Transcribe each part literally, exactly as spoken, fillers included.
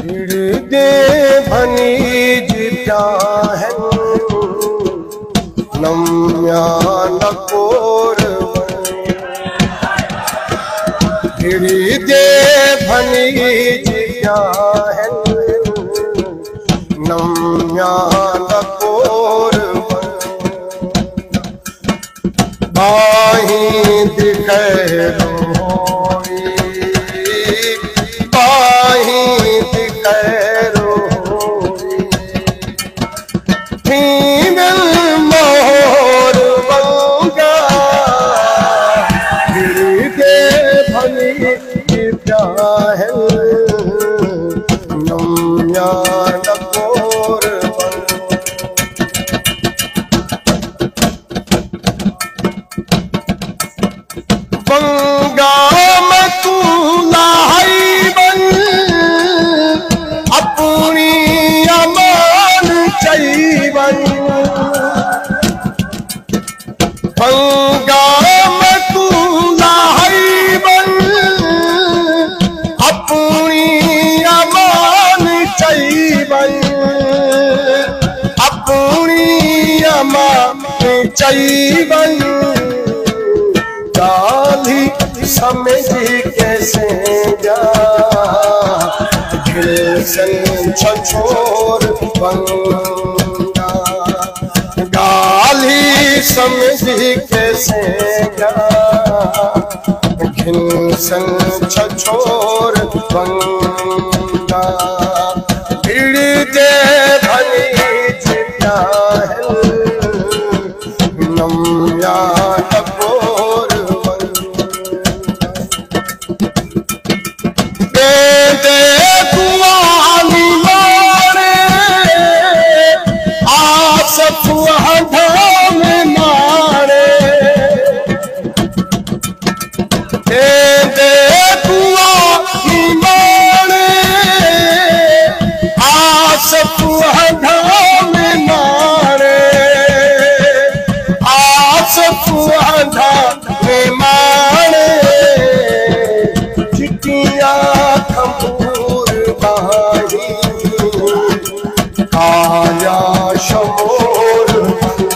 ہڑدے بھنیج پیا ہن، نمیاں دا کور ون۔ ہڑدے بھنیج پیا ہن، نمیاں دا کور ون۔ ٻاہیں دی خیر ہوئی، ٻاہیں دی خیر ہوئی۔ تھیندل مہور ونگا، ہڑدے بھنی پیا ہن، نمیاں دا کور ون۔ ونگا میں توں لاہائی ونڄ، اپݨی امان چئی ونڄ۔ ونگا میں توں لاہائی ونڄ، اپݨی امان چئی ونڄ، اپݨی امان چئی ونڄ۔ ڳالھ سمجھ کے سینگا، گھلسن چھچھور ونگا۔ ڳالھ سمجھ کے سینگا، گھلسن چھچھور ونگا۔ ہڑدے بھنیج پیا ہن، نمیاں دا کور ون۔ ݙیندے دعا نماݨے، آصف ہنڈھاں میں ماݨے۔ ݙیندے دعا نماݨے، آصف ہنڈھاں میں ماݨے، آصف ہنڈھاں میں ماݨے۔ چٹیاں کھمور ٻاہیں، کایا شمور ونگا۔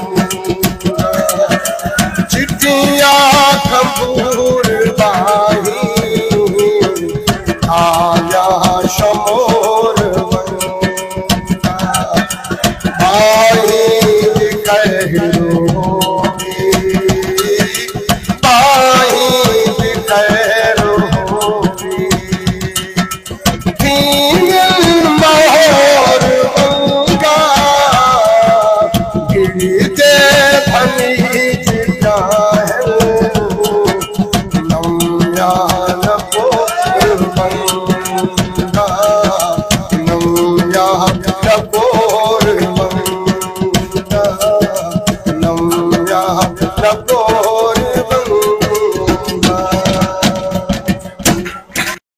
چٹیاں کھمور ٻاہیں، کایا شمور ونگا۔ ٻاہیں دی خیر ہووی، ٻاہیں دی خیر ہووی۔ تھیندل مہور ونگا، گھڑدے بھنیج پیا ہن، نمیاں دا کور ونگا، نمیاں دا کور ونگا، نمیاں دا کور